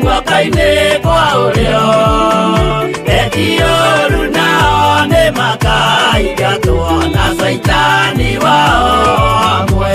Guoko-inĩ kwa ũrĩo. Eki ũũru nao nĩ makaingatwo na Caitani wao hamwe.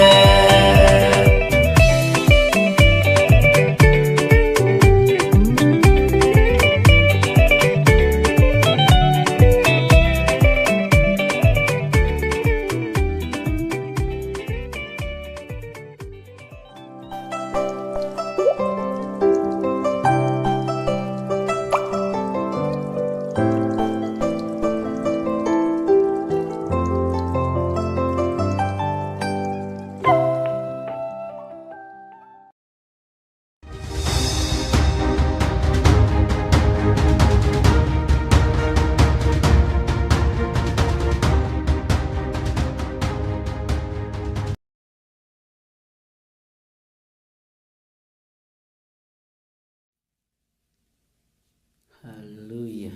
Hallelujah.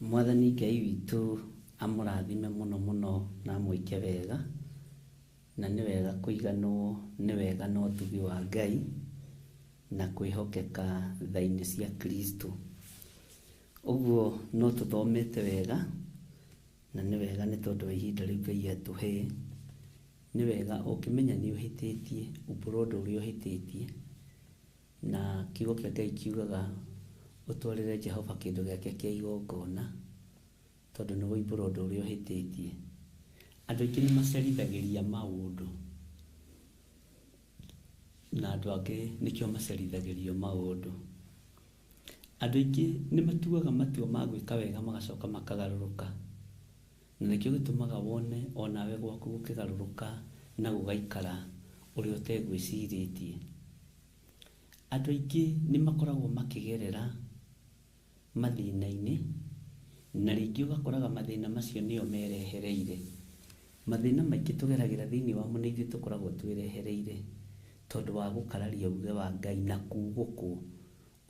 Mwathani Ngai witũ amũrathime mũno mũno na amwĩke wega, na nĩ wega kũiganwo nĩ wega na ũtugi wa Ngai na kwĩhokeka tha-inĩ cia Kristo. Ũguo no tũthomete wega, na nĩ wega nĩ tondũ wa ihinda rĩu Ngai atũhe. Nĩ wega ũngĩmenya nĩ ũhĩtĩtie, umbũra ũndũ ũrĩa ũhĩtĩtie, na kiugo kĩa Ngai kiugaga ũtwarĩre Jehova kĩndũ gĩake kĩa igongona, tondũ nĩ woimbũra ũndũ ũrĩa ũhĩtĩtie. Andũ aingĩ nĩ macerithagĩria maũndũ, na andũ angĩ nĩkĩo macerithagĩrio maũndũ. Andũ aingĩ nĩ matuaga matua ma gwĩka wega magacoka makagarũrũka, na nĩkĩo gĩtũmaga wone onawe gwaku gũkĩgarũrũka na gũgaikara ũrĩa ũtegwĩcirĩtie. Andũ aingĩ nĩ makoragwo makĩgerera mathĩna-inĩ, na rĩngĩ ũgakoraga mathĩna macio nĩo merehereire. Mathĩna maingĩ tũgeragĩra thĩinĩ wamo nĩ ithuĩ tũkoragwo twĩrehereire, tondũ wa gũkararia uge wa Ngai na kugũkwo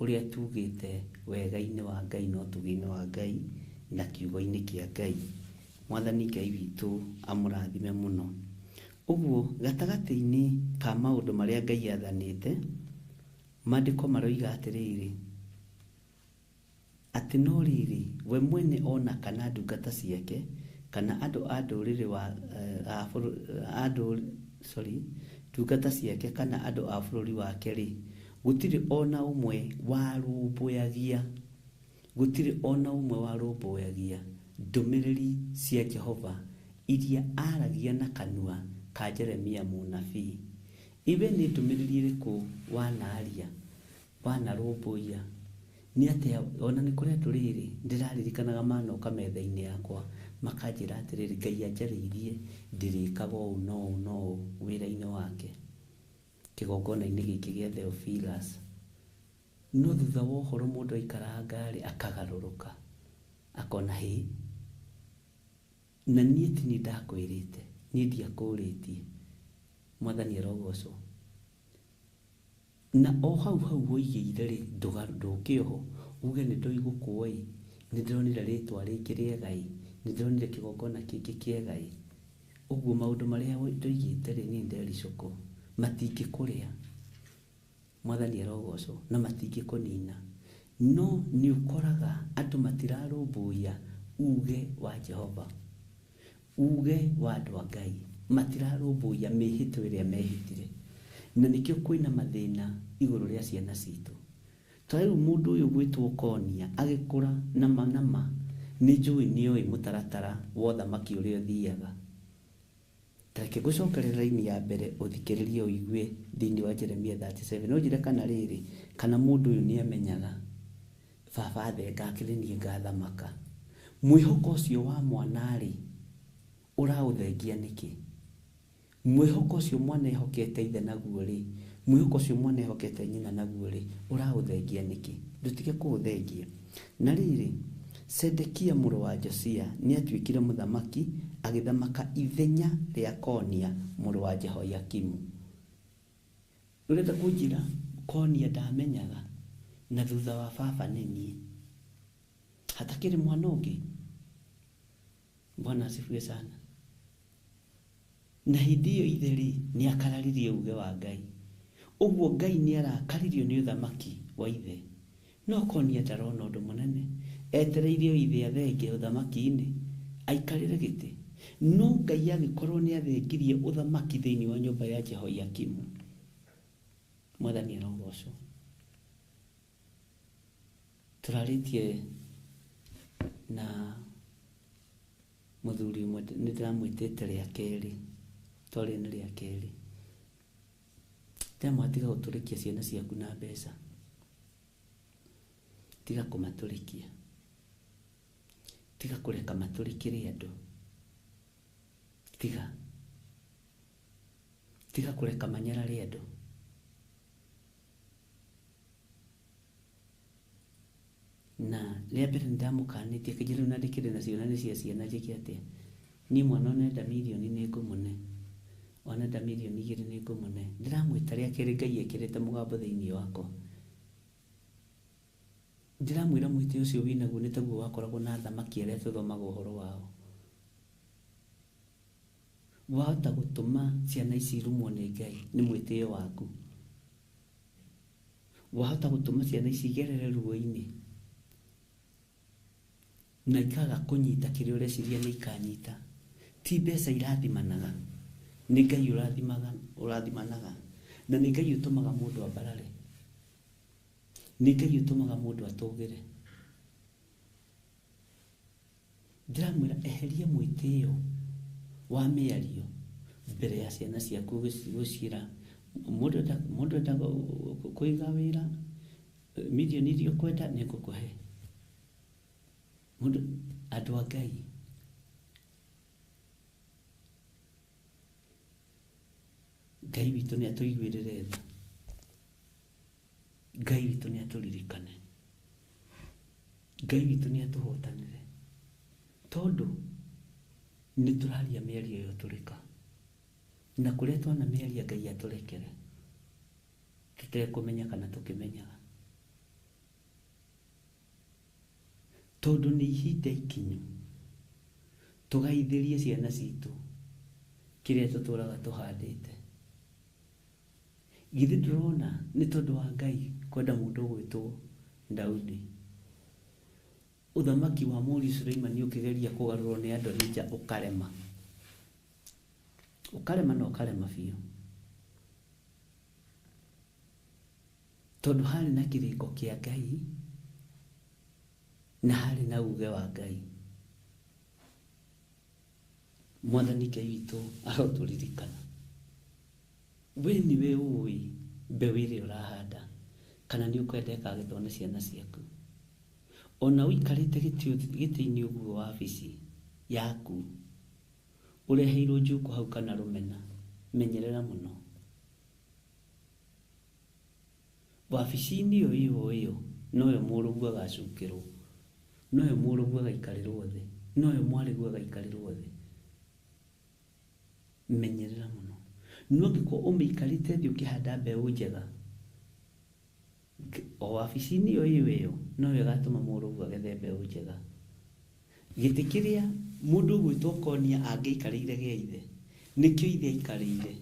ũrĩa tugĩte wega-inĩ wa Ngai na ũtugi-inĩ wa Ngai na kiugo-inĩ kĩa Ngai. Mwathani Ngai witũ amũrathime mũno. Ũguo gatagatĩ-inĩ ka maũndũ marĩa Ngai athanĩte, maandĩko maroiga atĩrĩrĩ, atĩ no rĩrĩ, we mwene ona kana ndungata ciake, kana andũ a ndũrĩrĩ wa, a sorry, ndungata ciake kana andũ a bũrũri wake-rĩ, gũtirĩ ona ũmwe warũmbũyagia, gũtirĩ ona ũmwe warũmbũyagia ndũmĩrĩri cia Jehova iria aragia na kanua ka Jeremia mũnabii. Iwe nĩ ndũmĩrĩri ĩrĩkũ wanaria, wanarũmbũiya? Nĩ atĩa, ona nĩ kũrĩ andũ rĩrĩ, ndĩraririkanaga manoka metha-inĩ yakwa, makanjĩra atĩrĩrĩ, Ngai anjarĩirie ndĩrĩkaga ũũ na ũũ na ũũ wĩra-inĩ wake, kĩgongona-inĩ gĩkĩ gĩa Theophilus. No thutha wa ũhoro mũndũ aikaranga-rĩ, akagarũrũka, akona hĩ, na niĩ ti niĩ ndakwĩrĩte, niĩ ndiakũrĩtie. Mwathani arogocwo. Na o hau hau woigĩire-rĩ, ndũke oho, uge nĩ ndoigũkwo-ĩ, nĩ ndĩronire rĩtwa rĩngĩ rĩega-ĩ, nĩ ndĩronire kĩgongona kĩngĩ kĩega-ĩ. Ũguo maũndũ marĩa ndoigĩte-rĩ, niĩ ndericũkwo, matingĩkũrĩa. Mwathani arogocwo, na matingĩkũnina. No nĩ ũkoraga andũ matirarũmbũiya uge wa Jehova, uge wa andũ a Ngai, matirarũmbũiya mĩhĩtwa ĩrĩa mehĩtire. Na nĩkĩo kwĩna mathĩna igũrũ rĩa ciana citũ. Ta rĩu mũndũ ũyũ gwĩtwo Konia agĩkũra nama nama, nĩ njũĩ nĩ oĩ mũtaratara wa ũthamaki ũrĩa ũthiaga. Ta reke ngũcokerere raini ya mbere ũthikĩrĩrie ũigue thĩinĩ wa Jeremia 37. Ũnjĩre kana rĩrĩ, kana mũndũ ũyũ nĩ amenyaga baba athenga akĩrĩ niĩ ngathamaka. Mwĩhoko ũcio wa mwana-rĩ, ũraũthengia nĩkĩ? Mwĩhoko ũcio mwana ehokete ithe naguo-rĩ, mwĩhoko ũcio mwana ehokete nyina naguo-rĩ, ũraũthengia nĩkĩ? Ndũtige kũũthengia. Na rĩrĩ, Zedekia mũrũ wa Josia nĩatuĩkire mũthamaki, agĩthamaka ithenya rĩa Konia mũrũ wa Jehoiakimu. Ũrenda kũnjĩra Konia ndamenyaga na thutha wa baba nĩ niĩ? Hatakĩrĩ mwana ũngĩ? Bwana asifiwe sana. Na hĩndĩ ĩyo ithe-rĩ, nĩ akararirie uge wa Ngai. Ũguo Ngai nĩ arakaririo nĩ ũthamaki wa ithe. No Konia ndarona ũndũ mũnene, etereire o ithe athenge ũthamaki-inĩ aikarĩre gĩtĩ. No Ngai agĩkorwo nĩ athengirie ũthamaki thĩinĩ wa nyũmba ya Jehoiakimu. Mwathani arogocwo. Tũrarĩtie na mũthuri ũmwe, nĩ ndĩramwĩtĩte rĩa kerĩ, twarĩ nĩ rĩa kerĩ. Ndĩramwĩra tiga gũtũrĩkia ciana ciaku na mbeca, tiga kũmatũrĩkia, tiga kũreka matũrĩkĩre andũ, tiga tiga kũreka manyarare andũ. Na rĩa mbere nĩndamũkanĩtie akĩnjĩra rĩu na ndĩkĩrĩ nacio na nĩ cia ciana njĩke atĩa. Niĩ mwana onenda mirioni nĩ ngũmũne, onenda mirioni 2 nĩ ngũmũne. Ndĩramwĩta rĩa kerĩ Ngai ekĩrĩte mũgambo thĩinĩ wakwa. Ndĩramwĩra mwĩtĩ ũcio wĩnaguo nĩ taguo wakoragwo na athamaki arĩa tũthomaga ũhoro wao. Wahota gũtũma ciana ici irumwo nĩ Ngai nĩ mwĩtĩo waku. Wahota gũtũma ciana ici igerere ruo-inĩ na ikaga kũnyita kĩrĩa ũreciria nĩ ikanyita. Ti mbeca irathimanaga, nĩ Ngai ũrathimaga, ũrathimanaga, na nĩ Ngai ũtũmaga mũndũ ambarare, nĩ Ngai ũtũmaga mũndũ atũgĩre. Ndĩramwĩra eheria mwĩtĩo wa mĩario mbere ya ciana ciaku gũciĩra mũndũ enda kũiga wĩra mirioni iria ũkwenda nĩ ngũkũhe. Mũndũ, andũ a Ngai, Ngai witũ nĩ atũiguĩrĩre tha, Ngai witũ nĩ atũririkane, Ngai witũ nĩ atũhotanĩre, tondũ nĩ tũraria mĩario ya ũtũrĩka, na kũrĩa twanamĩaria Ngai atũrekere tũtekũmenya kana tũkĩmenyaga, tondũ nĩ ihinda ikinyu tũgaithĩrie ciana citũ kĩrĩa tũtũraga tũhandĩte. Githĩ ndũrona nĩ tondũ wa Ngai kwenda mũndũ ũgwĩtwo Daudi, ũthamaki wa mũriũ Suleimani ũkĩgeria kũgarũrwo nĩ Adonija ũkarema, ũkarema na ũkarema biũ, tondũ harĩ na kĩrĩko kĩa Ngai na harĩ na uge wa Ngai. Mwathani Ngai witũ arotũririkana. We nĩwe ũĩ mbeũ ĩrĩa ũrahanda kana nĩ ũkwenda ĩkagethwo nĩ ciana ciaku. Ona ũikarĩte gĩtĩ-inĩ ũguo wabici yaku, ũreheirwo njuku hau kana rũmena, menyerera mũno. Wabici-inĩ ĩyo ĩyo ĩyo noyo mũrũguo agacukĩrwo, noyo mũrũguo agaikarĩrwo thĩ, noyo mwarĩguo agaikarĩrwo thĩ. Menyerera mũno. No angĩkorwo ũmĩikarĩte thĩ ũkĩhanda mbeũ njega, o wabici-inĩ ĩyo ĩyo ĩyo noyo ĩgatũma mũrũguo agethe mbeũ njega. Gĩtĩ kĩrĩa mũndũ ũgwĩtwo Konia angĩikarĩire gĩa ithe, nĩkĩo ithe aikarĩire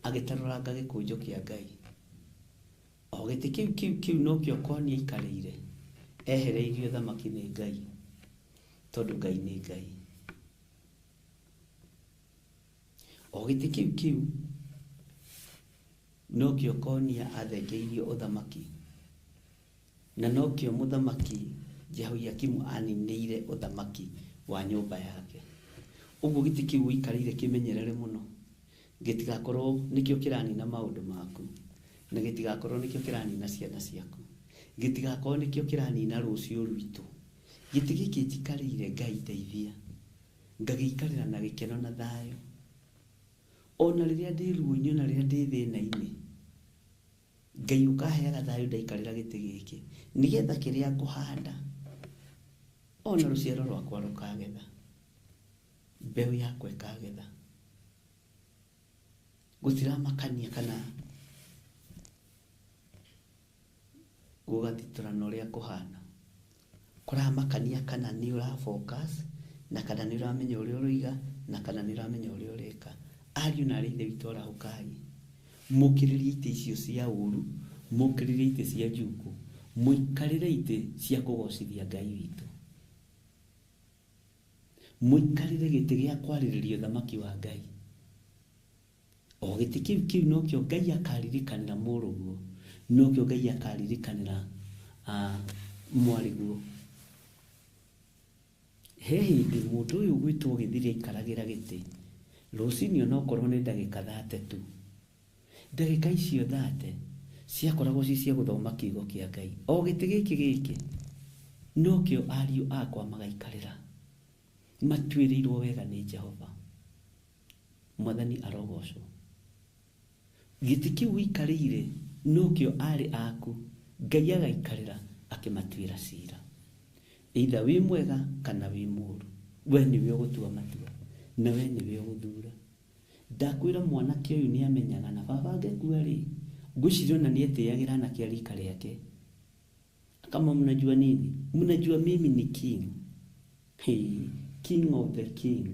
agĩtarũranga gĩkũnjo kĩa Ngai. O gĩtĩ kĩu kĩu kĩu nokĩo Konia aikarĩire, ehereirio thamaki nĩ Ngai, tondũ Ngai nĩ Ngai. O gĩtĩ kĩu kĩu nokĩo Konia athengeirio ũthamaki, na nokĩo mũthamaki Jehoiakimu aninĩire ũthamaki wa nyũmba yake. Ũguo gĩtĩ kĩu ũikarĩire kĩmenyerere mũno, gĩtigakorwo nĩkĩo kĩranina maũndũ maku, na gĩtigakorwo nĩkĩo kĩranina ciana ciaku, gĩtigakorwo nĩkĩo kĩranina rũciũ rwitũ. Gĩtĩ gĩkĩ njikarĩire Ngai ndeithia, ngagĩikarĩra na gĩkeno na thayũ, ona rĩrĩa ndĩ ruo-inĩ, ona rĩrĩa ndĩ thĩna-inĩ, Ngai ũkaheaga thayũ ndaikarĩra gĩtĩ gĩkĩ, nĩgetha kĩrĩa ngũhanda ona rũciaro rwakwa rũkagetha, mbeũ yakwa ĩkagetha. Gũtiramakania kana gũgatitũrana ũrĩa kũhana, kũramakania kana nĩ ũra focus, na kana nĩ ũramenya ũrĩa ũroiga, na kana nĩ ũramenya ũrĩa ũreka. Ariũ na arĩ ithe witũ arahũkai. Mũkĩrĩrie itĩ icio cia ũru, mũkĩrĩrie itĩ cia njuku, mũikarĩre itĩ cia kũgocithia Ngai witũ. Mũikarĩre gĩtĩ gĩa kwarĩrĩria ũthamaki wa Ngai. O gĩtĩ kĩu kĩu nokĩo Ngai akaririkanĩra mũrũguo, nokĩo Ngai akaririkanĩra mwarĩguo. He hĩndĩ mũndũ ũyũ ũgwĩtwo Gĩthiri aikaragĩra gĩtĩ rũcinĩ onokorwo nĩ ndagĩka 30 tu. Ndagĩka icio 30 ciakoragwo ci cia gũthoma kiugo kĩa Ngai. O gĩtĩ gĩkĩ gĩkĩ nokĩo ariũ akwa magaikarĩra, matuĩrĩirwo wega nĩ Jehova. Mwathani arogocwo. Gĩtĩ kĩu ũikarĩire nokĩo arĩ aku Ngai agaikarĩra akĩmatuĩra cira. Either wĩ mwega kana wĩ mũũru, we nĩwe ũgũtua matua na we nĩwe ũgũthura. Ndakwĩra mwanake ũyũ nĩ amenyaga na baba angĩkua rĩ, ngwĩciria ona nĩ etĩagĩra anake a rika rĩake. Kama mnajua nini? Mnajua mimi ni king. Hey, king of the king.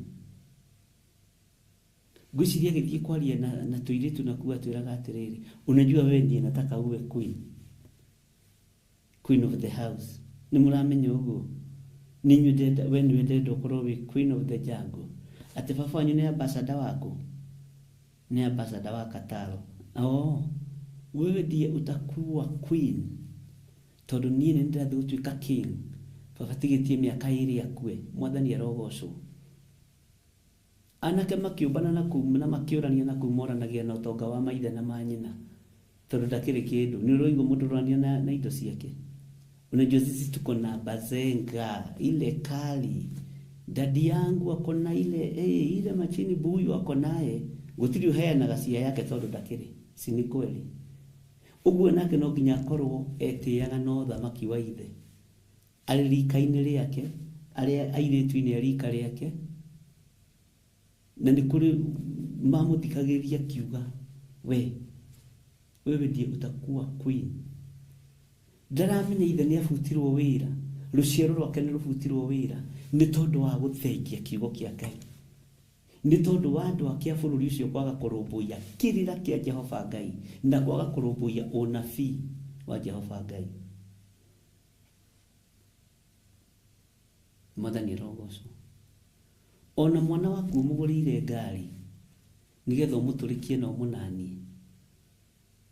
Ngwĩciria agĩthiĩ kwaria na tũirĩtu na kuo atwĩraga atĩrĩrĩ, unajua wewe ndiye nataka uwe queen. Queen of the house. Nĩ mũramenya ũguo? Nĩ inyuĩ ndĩrenda, we nĩwe ndĩrenda ũkorwo wĩ queen of the jungle. Atĩ baba wanyu nĩ ambassador waku? Nĩ ambassador wa Qatar. Oh, wewe ndiye utakuwa queen. Tondũ niĩ nĩ ndĩrathiĩ gũtuĩka king. Baba tigĩtie mĩaka ĩrĩ akue. Mwathani arogocwo. Anake makĩũmbana na kũu na makĩũrania na kũu moranagia na ũtonga wa maithe na manyina. Tondũ ndakĩrĩ kĩndũ. Nĩ ũraigua mũndũ ũrorania na indo ciake. Unajua sisi tuko na bazenga ile kali. Dadi yangu ako na ile, ile machini buyu ako naye. Gũtirĩ ũheanaga cia yake tondũ ndakĩrĩ. Si ni kweli? Ũguo nake no nginya akorwo etĩaga na ũthamaki wa ithe. Arĩ rika-inĩ rĩake, arĩ airĩtu-inĩ a rika rĩake. Na nĩ kũrĩ mamũthikagĩrĩria akiuga, we, wewe ndiye utakuwa queen. Ndaramenya ithe nĩ abutirwo wĩra, rũciaro rwake nĩ rũbutirwo wĩra, nĩ tondũ wa gũthengia kiugo kĩa Ngai. Nĩ tondũ wa andũ ake a bũrũri ũcio kwaga kũrũmbũiya kĩrĩra kĩa Jehova Ngai na kwaga kũrũmbũiya ũnabii wa Jehova Ngai. Mwathani arogocwo. Ona mwana waku ũmũgũrĩire ngari nĩgetha ũmũtũrĩkie na ũmũnanie,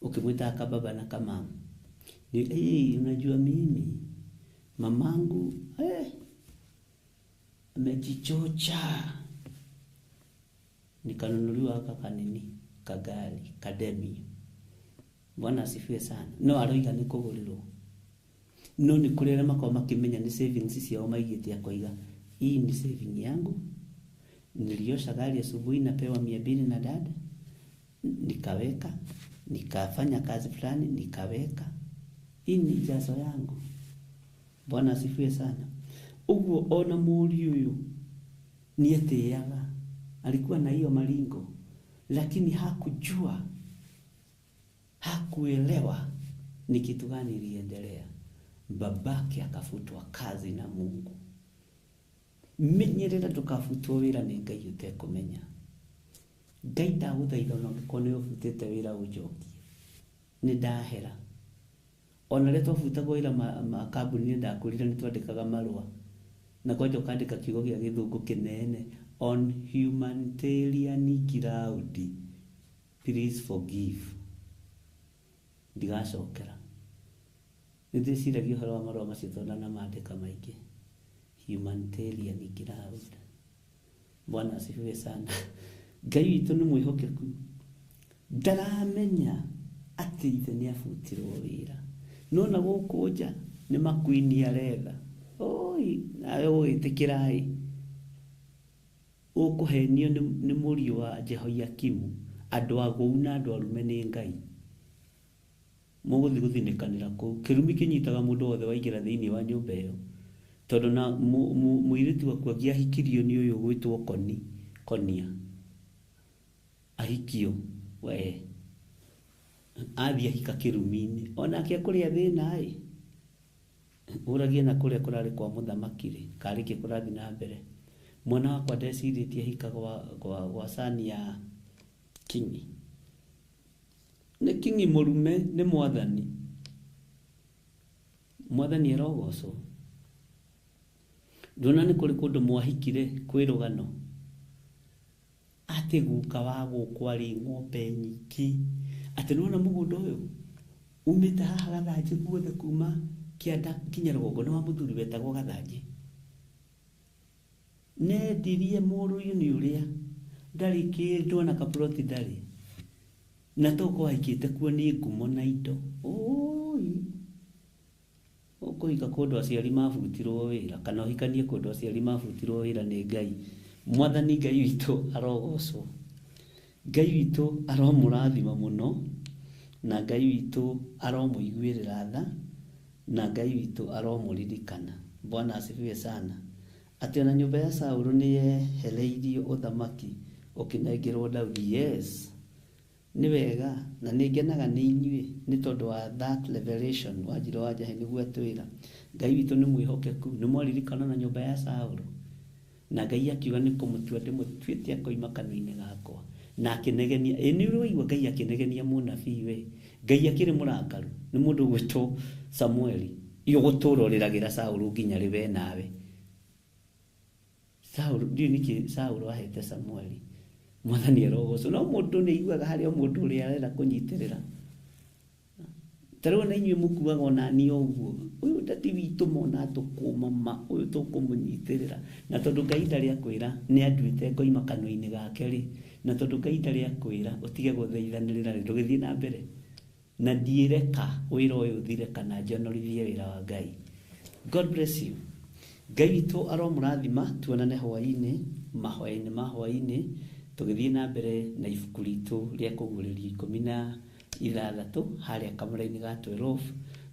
ũkĩmwĩtaga kababa na kamama. Ni, unajua mimi mamangu amejichocha, nikanunuliwa haka kanini kagari kademi. Bwana asifiwe sana. No aroiga nĩ kũgũrĩrwo, no nĩ kũrĩ arĩa makoragwo makĩmenya nĩ savings ciao maigĩte, akoiga hii ni saving yangu, niliosha gari asubuhi napewa 200 na dada, nikaweka, nikafanya kazi fulani nikaweka, hii ni jazo yangu. Bwana asifiwe sana. Ũguo ona mũriũ ũyũ nĩetĩaga, alikuwa na hiyo maringo, lakini hakujua, hakuelewa ni kitu gani iliendelea. Babake akafutwa kazi na Mungu. Menyerera ndũkabutwo wĩra nĩ Ngai ũtekũmenya. Ngai ndagũthaitha ona ũngĩkorwo nĩ ũbutĩte wĩra ũnjokie. Nĩ ndahera. Ona rĩrĩa twabutagwo wĩra makambuni-inĩ ndakũrire nĩ twandĩkaga marũa. Na kwanja ũkandĩka kiugo gĩa gĩthũngũ kĩnene, on humanitarian ground, please forgive. Ndigacokera. Nĩ ndĩciragia ũhoro wa marũa macio tondũ ndanamandĩka maingĩ. Humanitarian ground. Bwana asifiwe sana. Ngai witũ nĩ mwĩhokeku. Ndaramenya atĩ ithe nĩ abutirwo wĩra. No na gũkũ nja nĩ makuini aretha. Oi, nawe ũgwĩtĩkĩra ĩ. Ũkũhenio nĩ mũriũ wa Jehoiakimu, andũ agũu na andũ arume nĩ Ngai. Mũgũthiĩ gũthinĩkanĩra kũu. Kĩrumi kĩnyitaga mũndũ wothe waingĩra thĩinĩ wa nyũmba ĩyo. Tondũ na mũirĩtu waku angĩahikirio nĩ ũyũ ũgwĩtwo Koni, Konia. Ahikio, we. Athiĩ ahika kĩrumi-inĩ. Onake akũrĩa thĩna ĩ. Ũragie na kũrĩa kũrarĩ kwa mũthamaki rĩ, karĩ kĩ kũrathiĩ na mbere. Mwana wakwa ndecirĩtie ahika gwa sani ya Kingi. Nĩ king'i mũrume nĩ mwathani. Mwathani arogocwo. Ndona nĩ kũrĩ kũndũ mwahikire kwĩ rũgano atĩ guka wa gũkũ arĩ ng'ombe nyingĩ, atĩ nĩwona mũgũnda ũyũ umĩte haha Gathanjĩ guothe kuma kĩanda nginya rũgongo nĩ wa mũthuri wetagwo Gathanjĩ. Nendirie mũrũ-inĩ ũrĩa ndarĩ kĩndũ ona kaploti ndarĩ, na to kwahikĩte kuo nĩ ngumo na indo. Ũi, ũkũhika kũndũ aciari mabutirwo wĩra kana ũhikanie kũndũ aciari mabutirwo wĩra nĩ Ngai. Mwathani Ngai witũ arogocwo. Ngai witũ aromũrathima mũno, na Ngai witũ aromũiguĩrĩra tha, na Ngai witũ aromũririkana. Bwana asifiwe sana. Atĩ ona nyũmba ya Saũlũ nĩ yehereirio ũthamaki ũkĩnengerwo Daudi. Yes, nĩ wega na nĩ ngenaga nĩ inyuĩ nĩ tondũ wa that revelation Wanjirũ wa Njahi nĩguo atwĩra. Ngai witũ nĩ mwĩhokeku, nĩ mwaririkana na nyũmba ya Saũlũ. Na Ngai akiuga nĩ kũmũtua ndĩmũtuĩte akoima kanua-inĩ gakwa. Na akĩnegenia, ĩ nĩ ũrĩ waigua Ngai akĩnegenia mũnabii we? Ngai akĩrĩ mũrakaru nĩ mũndũ ũgwĩtwo Samueli. Ũgũtũra ũrĩragĩra Saũlũ nginya rĩ we nawe? Saũlũ, ndiũĩ nĩkĩ Saũlũ ahete Samueli. Mwathani arogocwo. No mũndũ nĩ aiguaga harĩ o mũndũ ũrĩa arenda kũnyitĩrĩra. Ta rĩu ona inyuĩ mũkuaga ona niĩ o ũguo, ũyũ ndati witũ mona tũkũma ma, ũyũ tũkũmũnyitĩrĩra. Na tondũ Ngai ndarĩ akwĩra nĩ anduĩte ngoima kanua-inĩ gake rĩ, na tondũ Ngai ndarĩ akwĩra ũtige gũthaithanĩrĩra rĩ, ndũgĩthiĩ na mbere. Na ndiĩreka wĩra ũyũ ũthire kana njonorithie wĩra wa Ngai. God bless you. Ngai witũ aromũrathima, tuonane hwaĩ-inĩ, mahoya-inĩ ma hwaĩ-inĩ, tũgĩthiĩ na mbere na ibuku ritũ rĩa kũguũrĩrio ikũmi na ithathatũ harĩa kamũra-inĩ ga 12,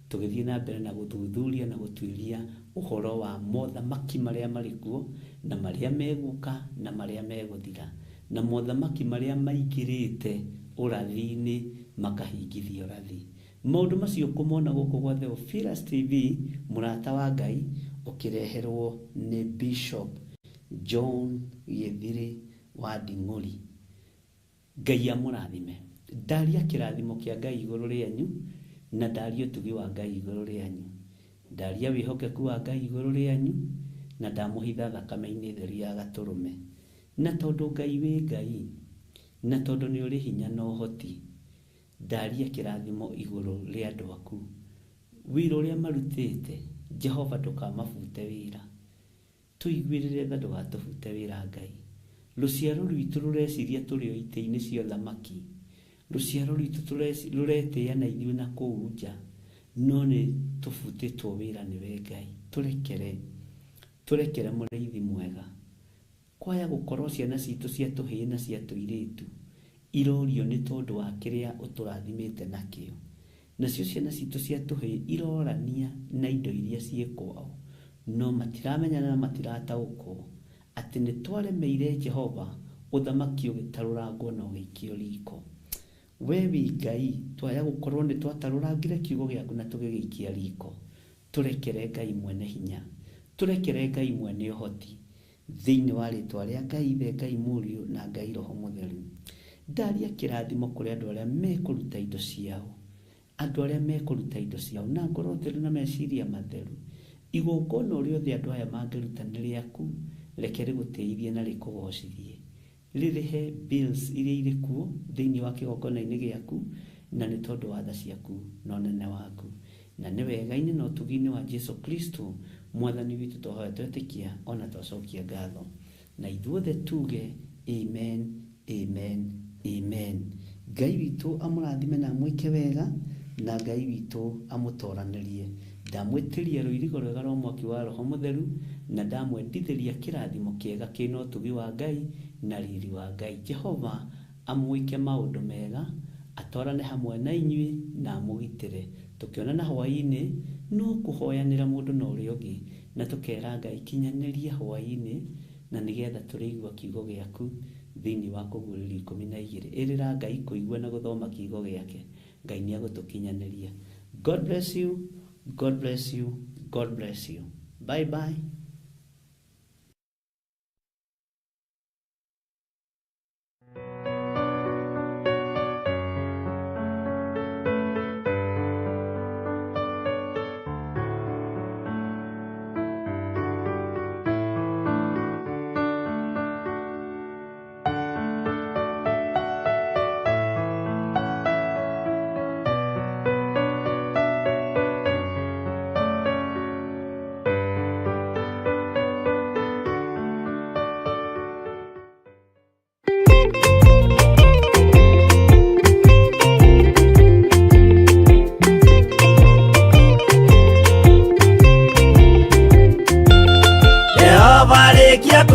tũgĩthiĩ na mbere na gũthuthuria na gũtuĩria ũhoro wa mothamaki marĩa marĩ kuo, na marĩa megũka, na marĩa megũthira, na mothamaki marĩa maingĩrĩte ũrathi-inĩ makahingithia ũrathi. Maũndũ macio kũmona gũkũ gwa Theophilus TV, mũrata wa Ngai, ũkĩreherwo nĩ Bishop John Gĩthiri wa Nding'ũri. Ngai amũrathime. Ndaria kĩrathimo kĩa Ngai igũrũ rĩanyu, na ndaria ũtugi wa Ngai igũrũ rĩanyu. Ndaria wĩhokeku wa Ngai igũrũ rĩanyu, na ndamũhitha thakame-inĩ theru ya gatũrũme. Na tondũ Ngai wĩ Ngai, na tondũ nĩ ũrĩ hinya na ũhoti, ndaria kĩrathimo igũrũ rĩa andũ aku. Wĩra ũrĩa marutĩte, Jehova ndũkamabute wĩra. Tũiguĩrĩre tha ndũgatũbute wĩra Ngai. Rũciaro rwitũ rũreciria tũrĩ o itĩ-inĩ cia ũthamaki. Rũciaro rwitũ rũretĩĩa na ithuĩ na kũu nja, no nĩ tũbutĩtwo wĩra nĩwe Ngai. Tũrekere, tũrekere mũrĩithi mwega. Kwaya gũkorwo ciana citũ cia tũhĩĩ na cia tũirĩtu irorio nĩ tondũ wa kĩrĩa ũtũrathimĩte nakĩo. Nacio ciana citũ cia tũhĩĩ irorania na indo iria ciĩ kwao, no matiramenyana na matirataũkwo atĩ nĩ twaremeire Jehova, ũthamaki ũgĩtarũrangwo na ũgĩikio riko. We wĩ Ngai, twaya gũkorwo nĩ twatarũrangire kiugo gĩaku na tũgĩgĩikia riko. Tũrekere Ngai mwene hinya, tũrekere Ngai mwene ũhoti, thĩinĩ wa rĩtwa rĩa Ngai Ithe, Ngai Mũriũ na Ngai Roho Mũtheru. Ndaria kĩrathimo kũrĩ andũ arĩa mekũruta indo ciao, andũ arĩa mekũruta indo ciao na ngoro theru na meciria matheru. Igongona o rĩothe andũ aya mangĩruta nĩ rĩaku, reke rĩgũtĩithie na rĩkũgocithie. Rĩrĩhe bills iria irĩ kuo thĩinĩ wa kĩgongona-inĩ gĩaku, na nĩ tondũ wa tha ciaku na ũnene waku. Na nĩ wega-inĩ na ũtugi-inĩ wa Jesu Kristo Mwathani witũ twahoya twetĩkia ona twacokia ngatho. Na ithuothe tuge amen, amen, amen. Ngai witũ amũrathime na amwĩke wega, na Ngai witũ amũtoranĩrie. Ndamwĩtĩria rũirigo rwega rwa mwaki wa Roho Mũtheru, na ndamwendithĩria kĩrathimo kĩega kĩna ũtugi wa Ngai na riri wa Ngai. Jehova amwĩke maũndũ mega, atwarane hamwe na inyuĩ na amũgitĩre. Tũkĩonana hwaĩ-inĩ, no kũhoyanĩra mũndũ na ũrĩa ũngĩ, na tũkera Ngai kinyanĩria hwaĩ-inĩ, na nĩgetha tũrĩigua kiugo gĩaku thĩinĩ wa kũguũrĩrio ikũmi na igĩrĩ. Ĩrĩra Ngai kũigua na gũthoma kiugo gĩake. Ngai nĩ agũtũkinyanĩria. God bless you, God bless you, God bless you. Bye bye.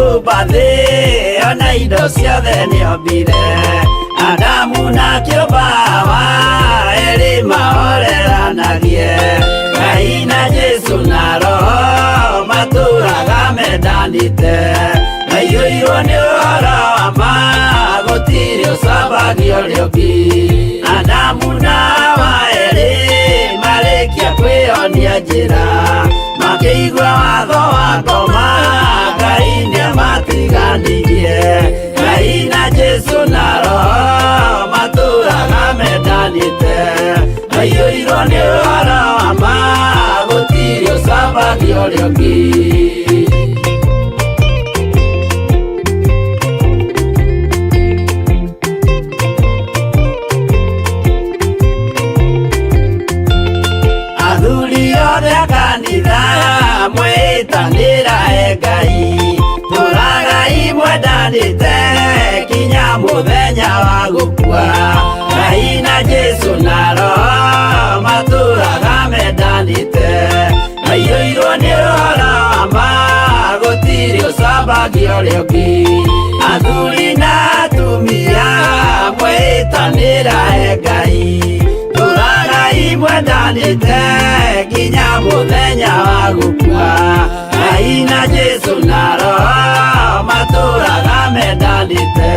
kũmba thĩ ona indo ciothe nĩombire Adamu na kĩũmba Hawa erĩ mahoreranagie Ngai na Jesũ na Roho matũraga mendanĩte maiyũirwo nĩ ũhoro wa ma gũtirĩ ũcambagia ũrĩa ũngĩ Adamu na Hawa erĩ marĩkia kwĩyonia njĩra makĩigua watho wa ngoma Ngai nĩamatiganirie Ngai na Jesũ na Roho matũraga mendanĩte maiyũirwo nĩ ũhoro wa ma gũtirĩ ũcambagia ũrĩa ũngĩ. Athuri othe a kanitha mwĩtanĩra e Ngai tũragai mwendanĩte kinya mũthenya wa gũkua Ngai na Jesũ na Roho matũraga mendanĩte maiyũirwo nĩ ũhoro wa ma gũtirĩ ũcambagia ũrĩa ũngĩ Athuri na atumia mwĩtanĩra e Ngai tũragai mwendanĩte kinya mũthenya wa gũkua Ngai na Jesũ na Roho matũraga mendanĩte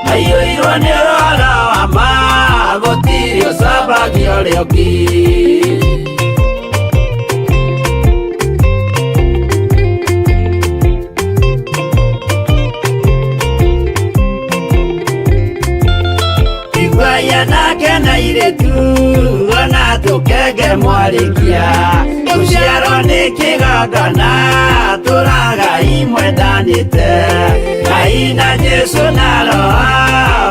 maiyũirwo nĩ ũhoro wa ma gũtirĩ ũcambagia ũrĩa ũngĩ. Iguai anake na airĩtu ona tũkenge mwarĩkia gũciarwo nĩ kĩgongona tũragai mwendanĩte Ngai na Jesũ na Roho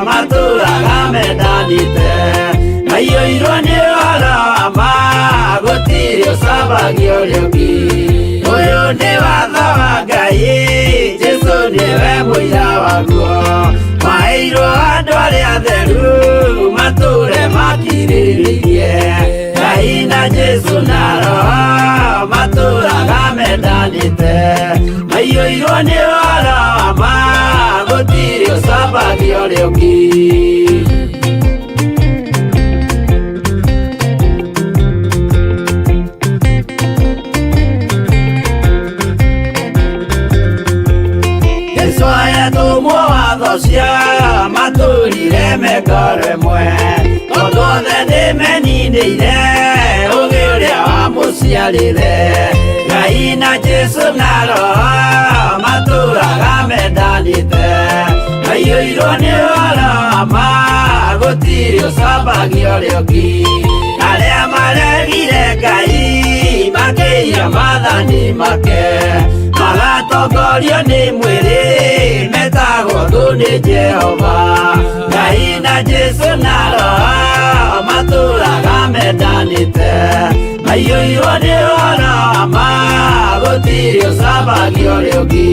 matũraga mendanĩte maiyũirwo nĩ ũhoro wa ma gũtirĩ ũcambagia ũrĩa ũngĩ Ũyũ nĩ watho wa Ngai Jesũ nĩwe mũira waguo maheirwo andũ arĩa atheru matũre makirĩrĩirie Ngai na Jesũ na Roho matũraga mendanĩte maiyũirwo nĩ ũhoro wa ma gũtirĩ ũcambagia ũrĩa ũngĩ. Jesũ ayatũmwo watho cia matũrire mengoro ĩmwe tondũ othe nĩmeninĩire ũgĩ ũrĩa wamũciarire Ngai na Jesũ na Roho matũraga mendanĩte maiyũirwo nĩ ũhoro wa ma gũtirĩ ũcambagia ũrĩa ũngĩ Arĩa maregire Ngai makĩiya maathani make magatongorio nĩ mwĩrĩ metagwo thũ nĩ Jehova Ngai na Jesũ na Roho matũraga mendanĩte maiyũirwo nĩ ũhoro wa ma gũtirĩ ũcambagia ũrĩa ũngĩ.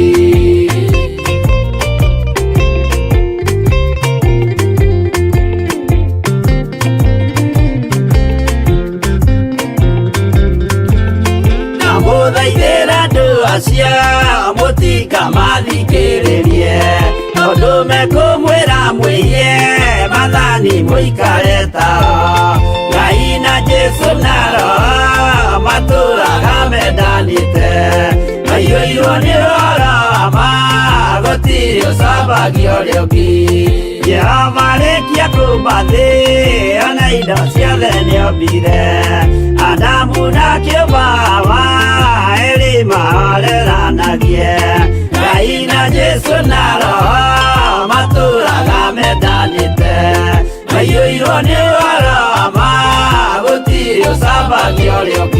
Ndamũthaithĩra andũ acio mũtikamathikĩrĩrie tondũ mekũmwĩra mwĩiye maathani mũikare tao Ngai na Jesũ na Roho matũraga mendanĩte maiyũirwo nĩ ũhoro wa ma gũtirĩ ũcambagia ũrĩa ũngĩ Jehova arĩkia kũmba thĩ ona indo ciothe nĩombire Adamu na kĩũmba Hawa erĩ mahoreranagie Ngai na Jesũ na Roho matũraga mendanĩte maiyũirwo nĩ ũhoro wa ma gũtirĩ ũcambagia ũrĩa ũngĩ.